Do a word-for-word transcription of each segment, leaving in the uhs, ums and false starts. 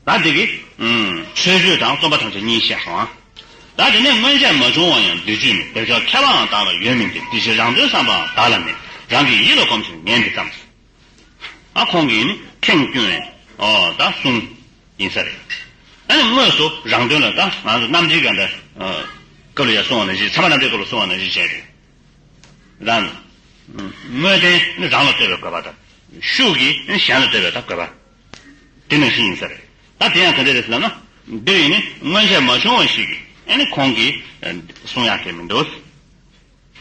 ད་འདི་གི་ཨུམ། མཆོད་བརྗོད་དང་རྩོམ་པ་ཐམས་ཅད་གཉིས་བཤད་སོང་ང་། ད་དེ་ནས་སྔོན་ཆད་མ་བྱུང་བ་ཡང་འདོད་ཆུས་མེད། འདོད་ཆགས་ཁྱབ་པའང་བདག་ལ་ཡོད་མིན་ཏེ། དེ་ཕྱིར་རང་དོན་བསམ་པའང་བདག་ལ་མེད། རང་གི་ཡིད་ལ་གོམས་ཕྱིར་ངས་འདི་བརྩམས། ཨ་ཁོང་གིས་ནི་ཁེངས་སྐྱུང་བའི་ཨོ་ད་གསུང་ཡིན་ས་རེད། ཨ་ནི་དངོས་སུ་རང་དོན་ལ་ད་ང་ཚོ་རྣམ་འགྲེལ་ག་འདྲ་སྐབས་ལ་ཡང་གསུང་བ་ནང་བཞིན་ཚད་མ་རྣམ་འགྲེལ་སྐབས་ལ་གསུང་བ་ནང་བཞིན་བྱས་ཏེ། རང་དངོས་བསྟན་ནི་རང་ལ་ལྟོས་པའི་དགོས་པ་དང་། ཤུགས་ཀྱིས་ནི་གཞན་ལ་ལྟོས་པའི་ད་དགོས་པ། དེ་ནང་བཞིན་ཡིན་ས་རེད། ད་དེ་ཡང་ག་འདྲ་རེད་ཟེར་ན། འདིར་ཡིན་ནི་སྔོན་ཆད་མ་བྱུང་བ་ཞིག་གིས་ཨ་ནི་ཁོང་གིས་གསུང་ཡག་གི་མི་འདུག་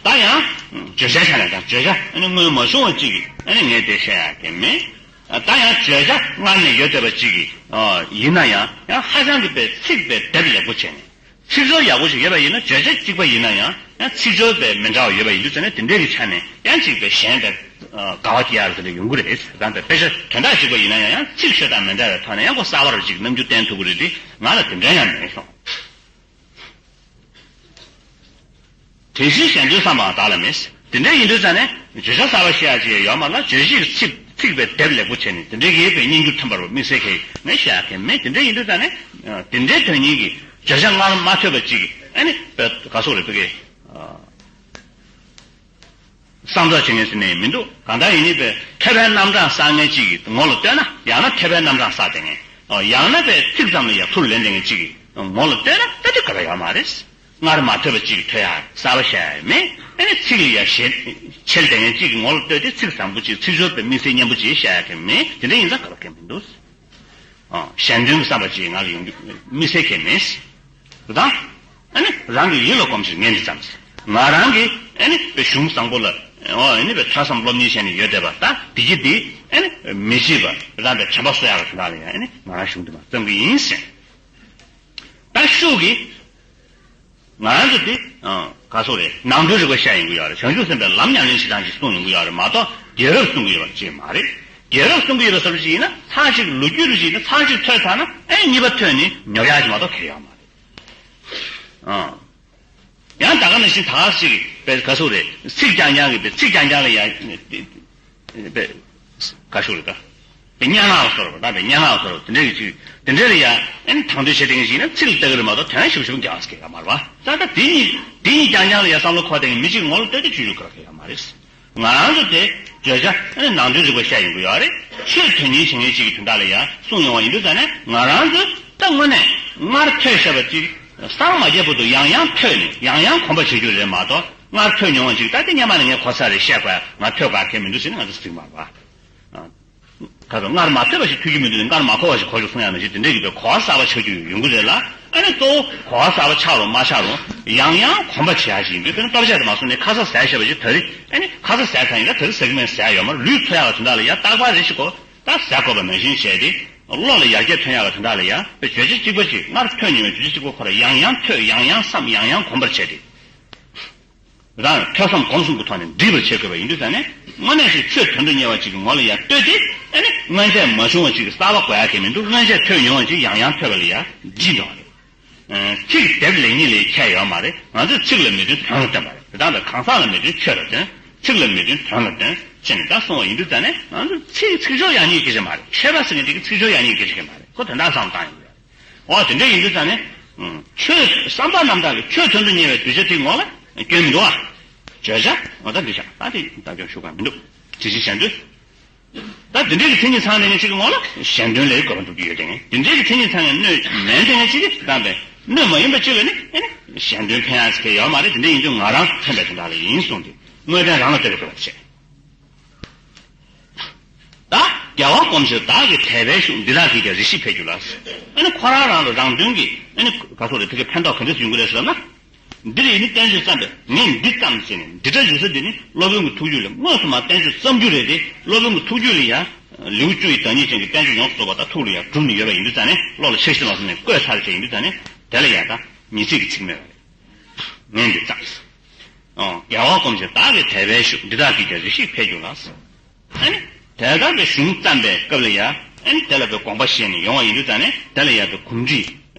ད་ཡང་བརྗོད་བྱའི་ཆ་ནས་ད་བརྗོད་བྱ་ཨ་ནི་སྔོན་མ་བྱུང་བ་ཅིག་གིས་ཨ་ནི་ངས་དེ་བཤད་ཡག་གི་མེད། ད་ཡང་བརྗོད་བྱ་སྔར་ནས་ཡོད་བསྡད་པ་ཅིག་གིས་ཡིན་ན་ཡང་ཡང་ཧ་ཅང་གི་པའི་ཚིག་པའི་སྡེབ་ལེགས་པོ་བྱས་ནས། ཚིག་སྦྱོར་ཡག་པོ་ཞིག་ཡོད་པ་ཡིན་ན། བརྗོད་བྱ་གཅིག་པ་ཡིན་ན་ཡང་ཡང་ཚིག་སྦྱོར་པའི་མི་འདྲ་བ་ཡོད་པ་ཡིན་དུས་ཙང་ནས། དེ་འདྲའི་གི་ཆ་ནས་ཡང་གཅིག་པའི་གཞན་པའི་དགའ་བ་སྐྱེ་ཡག་ཟེར་ནས་ཡོང་གི་རེད། རང་པའི་དཔེ་ཆ་དོན་དག་གཅིག་པ་ཡིན་ན་ཡང་ཡང་ཚིག་ཤོད་སྟངས་མི་འདྲ་བའི་ཐོག་ནས་ཡང་ཁོ་གསར་པ་རུ་ཅིག་རྣམ་འགྱུར་བསྟན་ཐུབ་ཀྱི་རེད་དེ། ང་ལ་དེ་འདྲ་ཡང་མེད་གསུངས། དེ་བཞིན་གཞན་དོན་བསམ་པའང་བདག་ལ་མེད། དེ་འདྲ་ཡིན་དུས་ཙང་ནས་བརྗོད་བྱ་གསར་པ་བཤད་ཡག་ཅིག་ཡོད་མ་རེད། བརྗོད་གཞིའི་ཚིག་ཚིག་པའི་སྡེབ་ལེགས་པོ་བྱས་ནས་དེ་འདྲའི་གི་པའི་སྙན་འགྱུར་ཐོན་པ་རུ་དམིགས་བསལ་གྱི་ངས་བཤད་ཡག་གི་མེད། དེ་འདྲ་ཡིན་དུས་ཙང་ནས་དེ་འདྲའི་དོན་སྙིང་གི་བརྗོད་བྱ་སྔར་མ་ཐོས་པ་ཅིག་གིས་ཨ་ནི་པའི་ག་སོགས་རེད། པའི་གི་བསམ་ཚོར་བྱེད་མཁན་ཟེར་ནས་མི་འདུག་གང་ལྟར་ཡིན་ནི་པའི་ཐོས་པའི་རྣམ་གྲངས་བསགས་མཁན་ཅིག་གི་ངོ་ལ་ལྟོས་ན། ཡང་ན་ཐོས་པའི་རྣམ་གྲངས་བསགས་བསྡད་མཁན། ཨོ་ཡང་ན་པའི་ཚིག་ཙམ་ལ་ཡང་ཐུར་ལེན་བསྡད་མཁན་ཅིག་གི་ངོ་ལ་ལྟོས་ན་ད་དེ་ག་ལ་ཡོད་མ་རེད། སྔར་མ་ཐོས་པ་ཅིག་གི་ཐོས་ཡག་གསར་པ་བཤད་ཡག་མེད། ཨ་ནི་ཚིག་ལ་ཡང་ཞེན་ཆེར་བསྡད་མཁན་ཅིག་གི་ངོ་ལ་ལྟོས་ཏེ། ཚིག་བཟང་པོ་ཅིག་ཚིག་སྦྱོར་པའི་དམིགས་བསལ་སྙན་པོ་ཅིག་བཤད་ཡག་གི་མེད། དེ་འདྲ་ཡིན་ཙང་ག་ལ་གལ་མི་འདུག་ཨ། གཞན་དོན་གྱི་བསམ་པ་ཅིག་ང་ལ་ཡོང་རྒྱུ་དམིགས་བསལ་གལ་མེད། རེད་དང་། ཨ་ནི་རང་གི་ཡིད་ལ་གོམས་ཕྱིར་ངས་འདི་བརྩམས། ང་རང་གི་ཨ་ནི་པའི་གཞུང་བཟང་པོ་ལ། ཨོ་ཨ་ནི་པའི་ཐོས་བསམ་སློབ་གཉེར་བྱས་ནས་ཡོད་བསྡད་པ་ད་འདི་གི་འདི་ཨ་ནི་མི་བྱེད་པ་རང་པའི་དྲན་པ་གསོ་ཡག་གི་དོན་དག་ལ་ཡང་ཨ་ནི་ང་རང་གཞུང་འདི་མ་བརྩམས་ཀྱི་ཡིན་ཟེར། ད་ཤུགས་ཀྱིས། ང་རང་ཚོ་འདི་ཨ་ག་སོགས་རེད། ནང་དོན་རིག་པ་བཤད་ཡོང་གི་ཡོད་རེད། བྱང་ཆུབ་སེམས་དཔའི་ལམ་ཉམས་ལེན་བྱེད་སྟངས་ཅིག་གསུང་ཡོང་གི་ཡོད་རེད་མ་གཏོགས། རྒྱལ་རབས་གསུང་གི་ཡོད་པ་ཅིག་མ་རེད། རྒྱལ་རབས་གསུང་གི་ཡོད་པ་བཟོ་འདྲ་ཅིག་ཡིན་ན་ཚར་གཅིག་ལོ་རྒྱུས་རུ་ཅིག་ཡིན་ན་ཚར་གཅིག་ཐོས་ཚར་ན་ཨེ་གཉིས་པ་ཐོས་ནས་ཉོབ་ཡག་ཅིག་མ་གཏོགས་གལ་ཡོད་མ་རེད། ཨ། ཡང་ད་ག་ནང་བཞིན་ད་ག་ཞིག་པའི་ག་སོགས་རེད། ཚིག་རྐྱང་རྐྱང་གི་པའི་ཚིག་རྐྱང་རྐྱང་ལ་ཡང་། པའི་ག་ཤོག་རེད་ད། པའི་སྙན་ངག་ལ་སོགས་པ་ད་པའི་སྙན་ངག་ལ་སོགས་པ་དེ་འདྲའི་གི་ཅིག་དེ་འདྲ་ལ་ཡ་ཨེ་ནི་དང་དོད་བྱེད་བསྡད་མཁན་ཞིག་ན་ཚིག་ལ་ལྟ་གི་རེད་མ་གཏོགས་དོན་ཞིབ་ཞིབ་འགྱངས་ས་གང་ཡང་མ་རེད་པ། ད་ལྟ་དེ་གཉིས་དེ་གཉིས་རྐྱང་རྐྱང་ལ་ཡ་བསམ་བློ་འཁོར་བསྡད་མཁན་མི་གཅིག་ངོ་ལ་ལྟོས་ཏེ་ཆུད་ཆུད་ཁ་གང་ཡང་མ་རེད། ང་རང་ཚོ་དེ་བརྗོད་བྱ་ཨེ་ནི་ནང་དོན་རིག་པ་བཤད་ཡོང་གི་ཡོད་རེད། ཆོས་དོན་གཉེར་བྱེད་མཁན་ཅིག་གི་དོན་དག་ལ་ཡ་གསུང་ཡོང་བ་ཡིན་དུས་ཙང་ནས་ང་རང་ཚོས་ད་དངོས་གནས་སྔར་ཐོས་བཞག་པ་ཅིག་སངས་མ་རྒྱས་བར་དུ་ཡང་ཡང་ཐོས་ནས་ཡང་ཡང་གོམས་པ་བྱེད་རྒྱུ་རེད་མ་གཏོགས། སྔར་ཐོས་མྱོང་བ་ཅིག་ད་དེ་སྔོན་མ་ནས་ངས་གོ་ཚར་རེད། བཤད་དགོས་ཡ་ང་ཐོས་དགོས་ཡ་གང་ཡང་མི་འདུག་ཟེར་ནས་ང་ཚོ་ཟེར་གྱི་མ་རེད་པ། ཨ། ད་དུང་སྔར་མ་ཐོས་པ་ཞིག་ཐོས་རྒྱུ་མི་འདུག་ནས་སྔར་མ་གོ་བ་ཞིག་གོ་རྒྱུ་གསུང་ཡ་ནང་བཞིན་དེ་འདྲས་ཀྱི་པའི་གོ་བ་གསར་པ་ཆགས་རྒྱུ་ཡོང་གི་རེད་ལ། ཨ་ནི་གཙོ་བོ་གོ་བ་གསར་པ་ཆགས་རུང་མ་ཆགས་རུང་ཡང་ཡང་གོམས་པ་བྱེད་ཡ་ཞིག་ཡིན་དུས། དེ་ནི་སྟོབས་ཆག་དེ་མ་སོང་ནས་ཁ་ས་ཟས་བྱས་པ་ཞིག་ད་རེས་ཨ་ནི་ཁ་ས་ཟས་ཚར་ཡིན་ད་དེ་རིང་ཟ་གི་མེད་ཟ་ཡ་ཡོད་མ་རེད། ལུས་འཚོ་ཡ་གི་དོན་དག་ལ་ཡ་རྟག་པར་རེ་ཞིག་གོ་ད་ཟས་དགོས་པ་ནང་བཞིན་བྱས་ཏེ། བློ་ལ་ཡར་རྒྱས་ཐོན་ཡག་གི་དོན་དག་ལ་ཡ་པའི་བརྗོད་བྱ་གཅིག་པ་ཅིག་སྔར་ཐོས་མྱོང་བའི་བརྗོད་བྱ་གཅིག་པ་ཁོ་རང་ཡང་ཡང་ཐོས་ཡང་ཡང་བསམ་ཡང་ཡང་གོམས་པར་བྱས་ཏེ། རང་ཐོས་བསམ་སྒོམ་གསུམ་གྱི་ཐོག་ནས་འདྲིས་པར་བྱེད་དགོས་པ་ཡིན་དུས་ཙང་ནས། དངོས་གནས་ཤིག་ཆོས་དོན་དུ་གཉེར་བ་ཅིག་གི་ངོ་ལ་ཡར་ལྟོས་ཏེ་ཨ་ནི་སྔོན་ཆད་མ་བྱུང་བ་ཅིག་གི་གསར་པ་དགོས་ཡ་གང་ཡང་མི་འདུག་སྔོན་ཆད་ཐོས་མྱོང་བ་ཅིག་ཡང་ཡང་ཐོས་པ་ལ་ཡ་འདྲིས་འགྲོ་བ་རེད། ཚིག་སྡེབ་ལེགས་ཉེས་ལས་ཁྱད་ཡོད་མ་རེད། ང་ཚོས་ཚིག་ལ་མོས་མཐུན་དོན་ལ་བརྟེན་པ་རེད། དེ་དག་ལ་གང་ཟག་ལ་མོས་མཐུན་ཆོས་ལ་བརྟེན། ཚིག་ལ་མོས་མཐུན་དོན་ལ་བརྟེན་བྱས་ནས་ད་གསུང་བ་ཡིན་དུས་ཙང་ནས། ང་ཚོས་ཚིག་ཚིག་སྦྱོར་ཡག་ཉེས་སྐད་ཆ་མ་རེད། ཆོས་པ་ཟེར་མཁན་དེ་གི་ཚིག་སྦྱོར་ཡག་ཉེས་སྐད་ཆ་གི་མ་རེད། ཁོ་དོན་དག་བསམ་བཏང་ཡོང་གི་རེད། འོ་དེ་འདྲ་ཡིན་དུས་ཙང་ནས། ཆོས་བསམ་པ་རྣམ་དག་གི་ཆོས་དོན་དུ་གཉེར་བའི་གདུལ་བྱ་དེའི་ངོ་ལ་སྐྱོན་མི་འདུག་ཨ། བརྗོད་བྱ་འོ་ད་འདི་བྱ་ད་དེ་ད་སྐྱོན་ཞུ་ག་མི་འདུག་དེ་ཅི་བྱ་འདོད། ད་དེ་འདྲའི་གི་མཚན་ཉིད་ཚང་ནས་ངས་ཅིག་གི་ངོ་ལ་གཞན་དོན་ལས་དགོས་པ་འགྲུབ་ཀྱི་ཡོད་དེ། ངས་དེ་འདྲའི་གི་མཚན་ཉིད་ཚང་ཡང་གནོད་མིན་དེ་ངས་ཅིག་གི་བཏང་པས་གནོད་མ་ཡིན་པ་ཅིག་ལ་ནི་ཨེ་ནི་གཞན་དོན་ཕན་ཡག་ཟེར་མཁན་ཡོད་མ་རེད། དེ་འདྲ་ཡིན་དུས་ང་རང་ཕན་པའི་དོན་དག་ལ་ཡིན་གསུངས་ཏེ་དངོས་བསྟན་རང་ལ་ལྟོས་པའི་དགོས་པ་བྱས། ད་རྒྱལ་བ་སྒོམ་ཕྱིར་བདག་གི་དད་པའི་ཤུགས། འདི་དག་གིས་ཀྱང་རེ་ཞིག་འཕེལ་འགྱུར་ལ། ཨ་ནི་ཁོ་རང་རང་ལ་རང་དོན་གྱི་ཨ་ནི་ག་ཚོད་རེད། དེ་གི་ཕན་ཐོགས་ག་འདྲས་ཡོང་གི་རེད་ཟེར་ན། འདིར་ཡིན་ནི་བསྟན་བཅོས་བརྩམས་པས་ངས་འདི་བརྩམས་ཟེར་ནས་འདི་འདྲ་ཡོད་ས་འདི་ནི་སློབ་དཔོན་གྱི་ཐུགས་རྒྱུད་ལ་དངོས་སུ་མ་བསྟན་བཅོས་བརྩམ་རྒྱུ་རེད་དེ། སློབ་དཔོན་གྱི་ཐུགས་རྒྱུད་ལ་ཡང་ལེའུ་བཅུ་ཡི་བདག་ཉིད་ཅན་གྱི་བསྟན་བཅོས་ཡོངས་སུ་རྫོགས་པ་དང་ཐུགས་ལ་ཡང་གྲུབ་ནས་ཡོད་པ་ཡིན་དུས་ཙང་ནས། བློ་ལ་ཆགས་ཞེན་མ་སོང་ནས་བཀོད་ཚར་བྱས་ཡིན་དུས་ཙང་ནས། དེ་ལ་ཡང་ད་ཉི་ཚིག་གི་ཚིག་མེད་པ་རེད། ངས་འདི་བརྩམས། ཨོ། རྒྱལ་བ་སྒོམ་ཕྱིར་བདག་གི་དད་པའི་ཤུགས། འདི་དག་གིས་ཀྱང་རེ་ཞིག་འཕེལ་འགྱུར་ལ། ཨ་ནི་དེ་ལྟར་པའི་གཞུང་བརྩམས་པའི་སྐབས་ལ་ཡ། ཨ་ནི་དེ་ལ་པའི་དགོངས་པ་བཞེས་ནས་ཡོང་བ་ཡིན་དུས་ཙང་ནས། དེ་ལ་ཡ་པའི་གོམས་འདྲིས་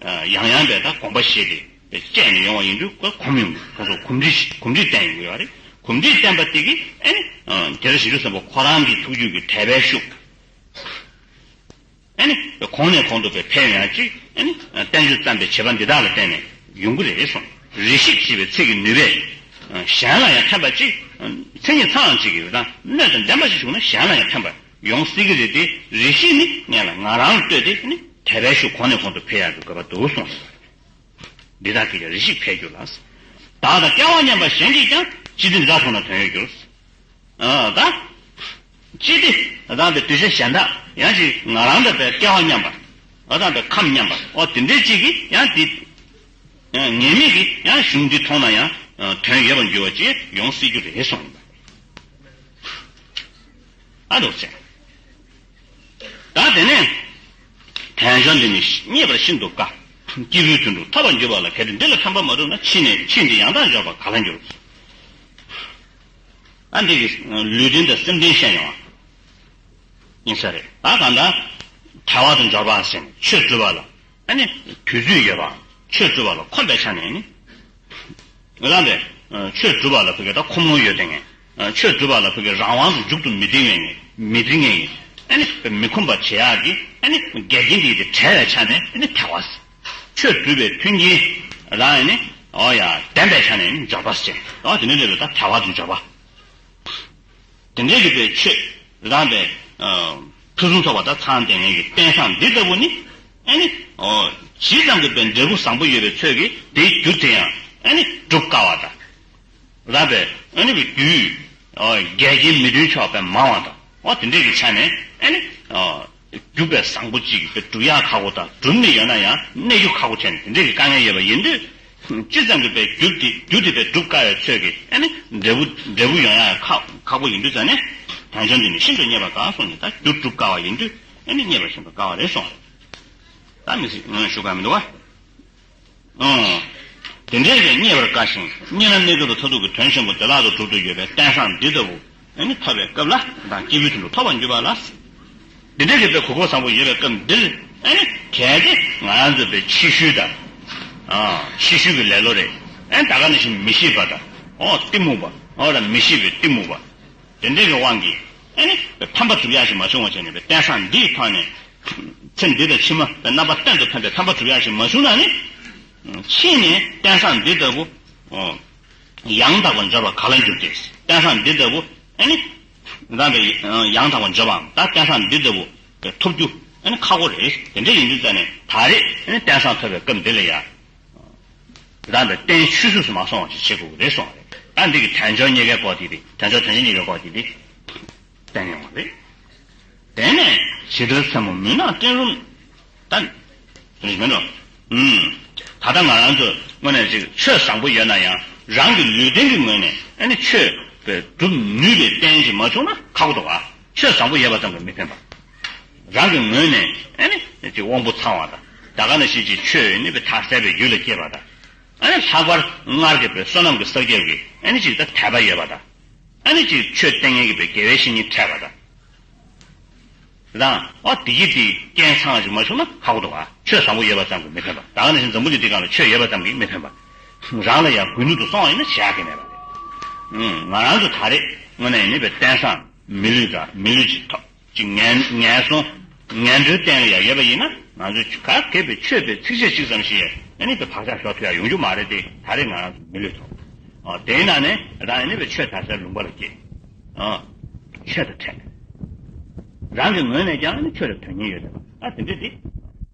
ཡང་ཡང་པའི་ད་དགོངས་པ་བཞེས་ཏེ་པའི་བཅས་ནས་ཡོང་བ་ཡིན་དུས་ཁོ་གོམས་ཡོང་གི། ཁོ་ཚོ་གོམས་འདྲིས་གོམས་འདྲིས་བསྟན་ཡོང་གི་ཡོད་རེད། གོམས་འདྲིས་བསྟན་པ་དེ་གིས་ཨ་ནི་རྒྱལ་སྲས་བཞི་བཅུ་བཟང་པོ་ཁོ་རང་གི་ཐུགས་རྒྱུད་ཀྱི་དད་པའི་ཤུགས། ཨ་ནི་གོང་ནས་གོང་དུ་སྤེལ་ཕན་ཡོང་ཡ་ཅིག་ཨ་ནི་བསྟན་བཅོས་བརྩམས་པའི་བྱེད་པ་འདི་དག་ལ་བརྟེན་ནས་ཡོང་གི་རེད་གསུངས། རེ་ཞིག་ཞེས་པའི་ཚིག་གི་ནུས་པས་གཞན་ལ་ཡང་ཕན་པ་ཅིག་མཚན་ཉིད་ཚང་བ་ཅིག་གིས་དང་སྣོད་དང་ལྡན་པ་ཞིག་བྱུང་ན་གཞན་ལ་ཡང་ཕན་པ་ཡོང་སྲིད་ཀྱི་རེད་དེ། རེ་ཞིག་ནི་ངེད་ལ་ང་རང་ལ་ལྟོས་ཏེ་ནི་དད་པའི་ཤུགས་གོང་ནས་གོང་དུ་འཕེལ་ཡག་གི་དགོས་པ་འདུག་གསུངས། འདི་དག་གིས་ཀྱང་རེ་ཞིག་འཕེལ་འགྱུར་ལ། བདག་དང་སྐལ་བ་མཉམ་པ་གཞན་གྱིས་ཀྱང་ཅི་སྟེ་འདི་དག་མཐོང་ན་དོན་ཡོད་འགྱུར། ཨ་ད། ཅི་སྟེ་ད་དེ་གདུལ་བྱ་གཞན་དག་ཡང་ཅིག་ང་རང་དང་དཔེ་སྐལ་བ་མཉམ་པ། ཨ་ད་དཔེ་ཁམས་མཉམ་པ་ཨོ་དེ་འདྲའི་ཅིག་གིས་ཡང་དེ། ངེས་མེད་ཀྱིས་ཡང་གཞུང་འདི་མཐོང་ན་ཡང་དོན་ཡོད་པར་འགྱུར་བ་ཅིག་ཡོང་སྲིད་རྒྱུ་རེད་གསུངས་ཡིན་པ། ཨ་འདུག་ཟེར། ད་དེ་ནས་དལ་འབྱོར་འདི་ནི་རྙེད་པར་ཤིན་ཏུ་དཀའ། སྐྱེས་བུའི་དོན་གྲུབ་ཐོབ་པར་འགྱུར་བ་ལ། གལ་ཏེ་འདི་ལ་ཕན་པ་མ་ཐོབ་ན། ཕྱིས་ནས་ཕྱིས་འདི་ཡང་དག་འབྱོར་པར་ག་ལ་འགྱུར། ཨ་འདི་གི་ལུས་རྟེན་དང་སེམས་རྟེན་བཤད་ཡོང་བ་ཡིན་ས་རེད། ད་གང་ལྟར་དལ་བ་དང་འབྱོར་པ་ཟེར་ནས་ཆོས་སྒྲུབ་པ་ལ་ཨ་ནི་དུས་ཚོད་ཡོད་པ། ཆོས་སྒྲུབ་པ་ལ་ཁོམ་པའི་ཆ་ནས་ནི། རང་པས་ཆོས་སྒྲུབ་པ་ལ་ཕ་གི་ད་ཁོམ་ལོང་ཡོད་དེ་ངས་ཆོས་སྒྲུབ་པ་ལ་ཕ་གི་རང་དབང་དུ་མཇུག་ཏུ་མི་འབྲི་ངས་མི་འབྲི་ངས་ཨ་ནི་མི་ཁོམ་པ་བྱེད་ཡག་གི་ཨ་ནི་འགལ་རྐྱེན་དེ་དེ་བྲལ་བའི་ཆ་ནས་ཨ་ནི་དལ་བ། ཆོས་སྒྲུབ་པའི་མཐུན་རྐྱེན་རང་ཨ་ནི་ཨོ་ཡ་ལྡན་པའི་ཆ་ནས་ཨ་ནི་འབྱོར་པ་ཟེར་ཨོ་དེ་འདྲ་འདྲ་ལ་ད་དལ་བ་དང་འབྱོར་པ། དེ་འདྲའི་རིགས་པའི་ཆོས་རང་པས་ཕུན་སུམ་ཚོགས་པ་དང་ཚང་ལྡན་ངེས་ཀྱི་རྟེན་བཟང་འདི་ལྟ་བུ་ནི་ཨ་ནི་ཇི་ཙམ་གྱིས་པའི་འབྲས་བུ་བཟང་པོ་ཡོད་པའི་ཚོད་ཀྱིས་དེའི་རྒྱུ་དེ་ཡང་ཨ་ནི་སྒྲུབ་དཀའ་བ་དང་། རང་པས་ཨ་ནི་གི་རྒྱུའི་འགལ་རྐྱེན་མི་མཐུན་ཕྱོགས་པས་མང་བ་དང་། འོ་དེ་འདྲའི་གི་ཆ་ནས་ཨ་ནི་རྒྱུ་པའི་བཟང་པོ་གཅིག་གིས་སྒྲུབ་ཡག་ཁག་པོ་དང་སྒྲུབ་ནི་ཡོད་ན་ཡང་གནས་རྒྱུ་ཁག་པོ་བྱས་ནས་དེ་འདྲའི་གི་དཀའ་ངལ་ཡོད་པ་ཡིན་དུས། ཅི་ཙམ་གྱིས་པའི་རྒྱུ་དེ་རྒྱུ་དེ་པའི་སྒྲུབ་དཀའ་བའི་ཚོད་ཀྱིས་ཨ་ནི་འབྲས་བུ་འབྲས་བུ་ཡོང་ཡག་ཁག་ཁག་པོ་ཡིན་དུས་ཙང་ནས་དལ་འབྱོར་འདི་ནི་ཤིན་ཏུ་རྙེད་པར་དཀའ་གསུངས་ནས། ད་རྒྱུ་སྒྲུབ་དཀའ་བ་ཡིན་དུས་ཨ་ནི་རྙེད་པར་ཤིན་ཏུ་དཀའ་བ་རེད་གསུངས། ད་མི་སྲིད་ངོས་ཞུ་ག་མི་འདུག་བ། ཨང་། དེ་འདྲའི་རེད་རྙེད་པར་དཀའ་ཞིང་རྙེད་ན་གནས་སྐབས་སུ་མཐར་ཐུག་གི་དོན་ཆེན་པོ་བདེ་བླག་ཏུ་གྲུབ་ཏུ་ཡོད་པའི་རྟེན་བཟང་འདི་ལྟ་བུ་ཨ་ནི་ཐོབ་པའི་སྐབས་ལ་དང་སྐྱེས་བུའི་དོན་དུ་ཐོབ་པར་འགྱུར་བ་ལ། འདི་འདྲའི་རིགས་པའི་གོ་སྐབས་བཟང་པོ་ཡོད་པའི་སྐབས་འདིར་ཨ་ནི་གལ་ཏེ་ང་རང་ཚོ་པའི་ཕྱི་ཤུལ་དང་། ཨ་ཕྱི་ཤུལ་གྱི་ལེ་ལོ་རེད། ཨ་ནི་ད་ག་ནང་བཞིན་མི་ཤེས་པ་དང་། ཨོ་གཏི་མུག་པ། ཨོ་ར་མི་ཤེས་པའི་གཏི་མུག་པ། དེ་འདྲའི་གི་དབང་གིས་ཨ་ནི་ཕན་པ་སྒྲུབ་ཡག་ཞིག་མ་བྱུང་བ་བྱས་ནས་པའི་རྟེན་བཟང་འདིའི་ཐོག་ནས་ཚེ་འདི་དང་ཕྱི་མ་པའི་རྣམ་པ་གཏན་དུ་ཕན་པའི་ཕན་པ་སྒྲུབ་ཡག་ཞིག་མ་བྱུང་ན་ནི། ཕྱིས་ནས་རྟེན་བཟང་འདི་ལྟ་བུ་ཡང་དག་པར་འབྱོར་བ་ག་ལ་འགྱུར་ཏེ། རྟེན་བཟང་འདི་ལྟ་བུ་ཨ་ནི་རང་པའི་ཡང་དག་པར་འབྱོར་བའམ་ད་རྟེན་བཟང་འདི་ལྟ་བུ་ཐོབ་རྒྱུ་ཨ་ནི་ཁག་པོ་རེད། དེ་འདྲ་ཡིན་དུས་ཙང་ནས་ད་རེས་ཨ་ནི་རྟེན་བཟང་ཐོབ་པའི་སྐབས་འདི་ལ་ཡ། རང་པའི་རྟེན་ཆུད་ཟོས་སུ་མ་སོང་བ་ཞིག་བྱེད་དགོས་ཀྱི་རེད་གསུངས་པ་རེད། ད་འདི་གི་དལ་འབྱོར་རྙེད་དཀའི་སྐོར་དེ་རེད། དལ་འབྱོར་དོན་ཆེན་རྙེད་དཀའི་སྐོར་དེ་རེད། བསྟན་ཡོང་བ་རེད། དེ་ནས་བྱི་དོར་མཚན་མོ་མུན་ནག་སྤྲིན་རུམ། ད་རེད་མིན་འགྲོ། ཨུམ། ད་ལྟ་ང་རང་ཚོ་དངོས་གནས་ཅིག་ཆོས་བཟང་པོ་ཡོད་ན་ཡང་རང་གི་ལུས་རྟེན་གྱི་ངོས་ནས་ཨ་ནི་ཆོས་པའི་སྒྲུབ་ནུས་པའི་རྟེན་ཅིག་མ་བྱུང་ན་ཁག་པོ་འདུག་ག་ཆོས་བཟང་པོ་ཡོད་པ་ཙམ་གྱིས་མི་ཕན་པ། རང་གི་ངོས་ནས་ཨ་ནི་ཅིག་དབང་པོ་ཚང་བ་དང་། ད་ག་ནང་བཞིན་ཅིག་ཆོས་ནི་པའི་མཐའ་གསལ་བའི་རྒྱུད་ལ་སྐྱེས་པ་དང་། ཨ་ནི་ལྷག་པར་སྔར་གྱི་པའི་བསོད་ནམས་ཀྱི་བསགས་རྒྱབ་ཀྱིས་ཨ་ནི་ཅིག་ད་དད་པ་ཡོད་པ་དང་། ཨ་ནི་ཅིག་ཆོས་བསྟན་མཁན་གྱི་པའི་དགེ་བའི་བཤེས་གཉེན་འཕྲད་པ་དང་། རང་ཨ་དེ་གི་དེ་རྐྱེན་ཚང་ཞིག་མ་བྱུང་ན་ཁག་པོ་འདུག་ག་ཆོས་བཟང་པོ་ཡོད་པ་ཙམ་གྱིས་མི་ཕན་པ། ད་ག་ནང་བཞིན་འཛམ་བུ་གླིང་འདི་སྒང་ལ་ཆོས་ཡོད་པ་ཙམ་གྱིས་མི་ཕན་པ། རང་ལ་ཡང་དགོས་ནུས་དུ་སོང་བ་ཡིན་ན་བྱེད་ཡག་གི་མེད་པ་རེད། ཨུམ། ང་རང་ཚོ་ད་རེས་དངོས་གནས་ཡིན་ནི་པའི་རྟེན་བཟང་མི་ལུས་དང་མི་ལུས་ཅིག་ཐོབ། ཅིག་ངན་ངན་སོང་ངན་འགྲོའི་སྟེང་ལ་ཡང་ཡོད་པ་ཡིན་ན་ང་ཚོས་ག་གེ་པའི་ཆོས་པའི་ཚིགས་བཅད་གཅིག་ཙམ་ཞིག་ཨ་ནི་པའི་བག་ཆགས་ཞོག་ཐུབ་ཡག་ཡོང་རྒྱུ་མ་རེད་དེ། ད་རེས་ང་རང་ཚོ་མི་ལུས་ཐོབ། ཨ་དེའི་ནང་ནས་རང་ཨ་ནི་པའི་ཆོས་དར་སའི་ལུང་པ་ལ་སྐྱེས། ཨ་ཆོས་དང་འཕྲད། རང་གི་ངོས་ནས་ཀྱང་ཨ་ནི་ཆོས་ལ་དོན་གཉེར་ཡོད་བསྡད་པ། ཨ་དེ་འདྲ་དེ་